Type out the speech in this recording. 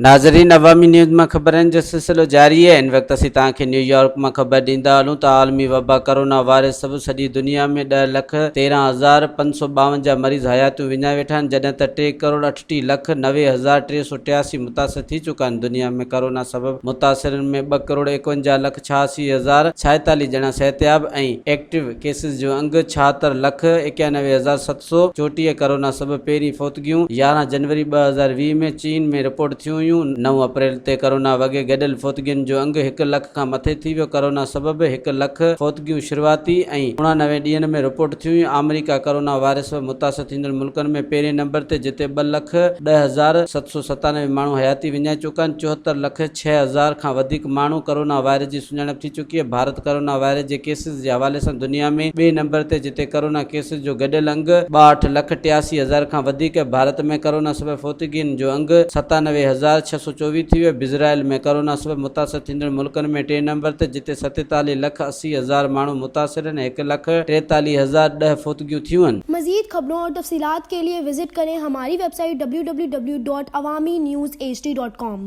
ناظرين عوامي نيوز مان خبرن جو سلسلو جاري آهي هن وقت اسين توهان کي نيويارڪ مان خبر ڏيندا هلون ته عالمي وبا ڪرونا وائرس سبب سڄي دنيا ۾ ڏهه لک 13552 مريض حياتيون وڃائي ويٺا آهن جڏهن ته ٽي ڪروڙ 68 لک 90,383 متاثر ٿي چڪا آهن دنيا ۾ ڪرونا سبب متاثرن ۾ ٻه ڪروڙ 51 لک 86,046 ڄڻا صحتياب ۽ ايڪٽو ڪيسز جو انگ 76 لک 91,734 ڪرونا سبب پهرين فوتگيون 11 جنوري 2020 ۾ چين ۾ رپورٽ ٿيون هيون، 9 اپريل تي ڪرونا وڳي گڏيل فوتگين جو انگ هڪ لک کان مٿي ٿي ويو، ڪرونا سبب هڪ لک فوتگيون شروعاتي ۽ 89 ڏينهن ۾ رپورٽ ٿيون هيون، آمريڪا ڪرونا وائرس سبب متاثر ٿيندڙ ملڪن ۾ پهرين نمبر تي جتي ٻه لک 10,797 ماڻهو حياتي وڃائي چڪا آهن، 74 لک 6000 کان وڌيڪ ماڻهو ڪرونا وائرس جي سڃاڻپ ٿي چڪي آهي، ڀارت ڪرونا وائرس جي ڪيسز جي حوالي سان دنيا ۾ ٻئي نمبر تي جتي ڪرونا ڪيسز جو گڏيل انگ 62 لک 83 هزار کان وڌيڪ آهي، ڀارت ۾ ڪرونا سبب فوتگين جو انگ 97,624 ٿي ويو، بزرائيل ۾ ڪرونا سبب متاثر ٿيندڙ ملڪن ۾ ٽئين نمبر تي جتي 47 لک 80 هزار ماڻهو متاثر آهن ۽ هڪ لک 43,010 فوتگيون ٿيون آهن. مزيد خبرون اور تفصيلات ڪي ليي وزٽ ڪرين هماري web site www.awamiNewsHD.com.